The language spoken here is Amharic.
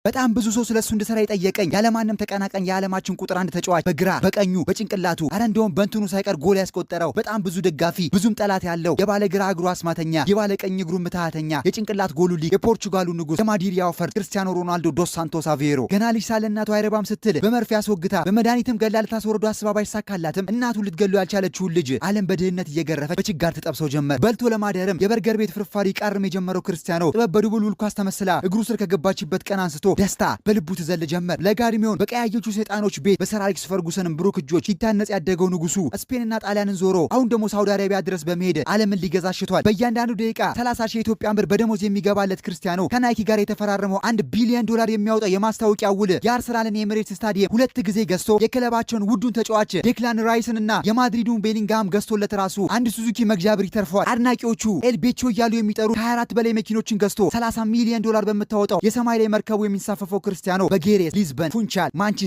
በጣም ብዙ ሰው ስለሱ እንድሰራ የጠየቀኝ፣ ያለማንም ተቀናቃኝ የዓለማችን ቁጥር አንድ ተጫዋች፣ በግራ በቀኙ በጭንቅላቱ፣ አረ እንደውም በእንትኑ ሳይቀር ጎል ያስቆጠረው፣ በጣም ብዙ ደጋፊ ብዙም ጠላት ያለው፣ የባለ ግራ እግሩ አስማተኛ፣ የባለ ቀኝ እግሩ ምትሃተኛ፣ የጭንቅላት ጎሉ ሊቅ፣ የፖርቹጋሉ ንጉስ፣ የማዲሪያው ፈርጥ ክርስቲያኖ ሮናልዶ ዶስ ሳንቶስ አቬሮ። ገና ልጅ ሳለ እናቱ አይረባም ስትል በመርፌ አስወግታ በመድኃኒትም ገላ ልታስወርዶ አስባ ባይሳካላትም እናቱ ልትገሉ ያልቻለችውን ልጅ ዓለም በድህነት እየገረፈች በችጋር ትጠብሰው ጀመር። በልቶ ለማደርም የበርገር ቤት ፍርፋሪ ቃርም የጀመረው ክርስቲያኖ ጥበብ በድቡልቡል ኳስ ተመስላ እግሩ ስር ከገባችበት ቀን አንስቶ ደስታ በልቡ ትዘል ጀመር። ለጋ ዕድሜውን በቀያዮቹ ሰይጣኖች ቤት በሰር አሌክስ ፈርጉሰንም ብሩክ እጆች ሲታነጽ ያደገው ንጉሱ ስፔንና ጣሊያንን ዞሮ አሁን ደግሞ ሳውዲ አረቢያ ድረስ በመሄድ ዓለምን ሊገዛ ሽቷል። በእያንዳንዱ ደቂቃ 30 ሺህ የኢትዮጵያን ብር በደሞዝ የሚገባለት ክርስቲያኖ ከናይኪ ጋር የተፈራረመው 1 ቢሊዮን ዶላር የሚያወጣው የማስታወቂያ ውል፣ የአርሰናልን የኤምሬትስ ስታዲየም ሁለት ጊዜ ገዝቶ፣ የክለባቸውን ውዱን ተጫዋች ዴክላን ራይስን እና የማድሪዱን ቤሊንግሃም ገዝቶለት ራሱ አንድ ሱዙኪ መግዣ ብር ይተርፈዋል። አድናቂዎቹ ኤል ቤቾ እያሉ የሚጠሩ ከ24 በላይ መኪኖችን ገዝቶ 30 ሚሊዮን ዶላር በምታወጣው የሰማይ ላይ መርከቡ የሚንሳፈፈው ክርስቲያኖ በጌሬስ፣ ሊዝበን፣ ፉንቻል፣ ማንቸስተር